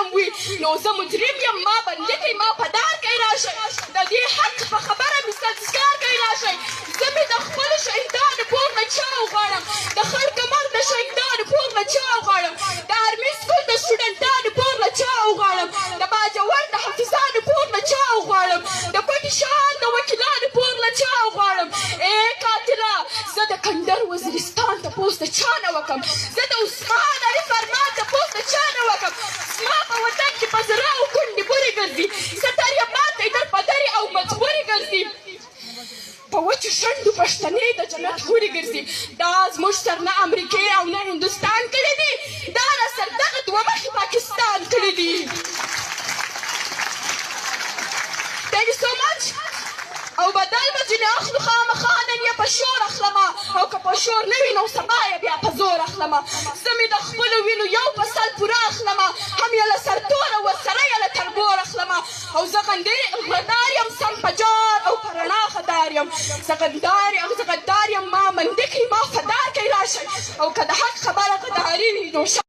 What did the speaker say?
ظلم وي نو زه مجرم یم، ما بندي کړئ، ما په دار کړئ، راشئ. د دې حق په خبره مې سنسکار کړئ، راشئ. زه مې د خپلو شهیدانو پور له چا وغواړم؟ د خړ کمر د شهیدانو پور له چا وغواړم؟ د آرمي سکول د سټوډنټانو پور له چا وغواړم؟ د باجوړ د حافظانو پور له چا وغواړم؟ د کوټې شان د وکیلانو پور له چا وغواړم؟ ای قاتله، زه د کندر وزیرستان تپوس د چا نه وکم؟ زه د عثمان علي فرمان تپوس د چا نه وکم؟ زما په وطن کې په زراو کونډې بورې ګرځي، ستر یې ماتې در په درې او مجبورې ګرځي، په وچو شونډو پښتنې د جنت حورې ګرځي. دا زموږ سر نه امریکې او نه هندوستان کړي دي، دا را سر دغه دوه مخې پاکستان کړي دي. Thank you so much. او بدل به ځینې اخلو خامخا، نن یې په شور اخلمه، او که په شور نه وي نو سبا یې بیا په زور اخلمه. زه مې د خپلو وینو یو په سل پوره اخلمه، هم یې له سرتوره ورسره یې له تربور اخلمه. او زه غدار یم، سم په جار او په رڼا غدار یم. زه غدار یم، زه غدار یم، ما مندي کړئ، ما فدار کړئ، راشئ. او که د حق خبره غداري وي نو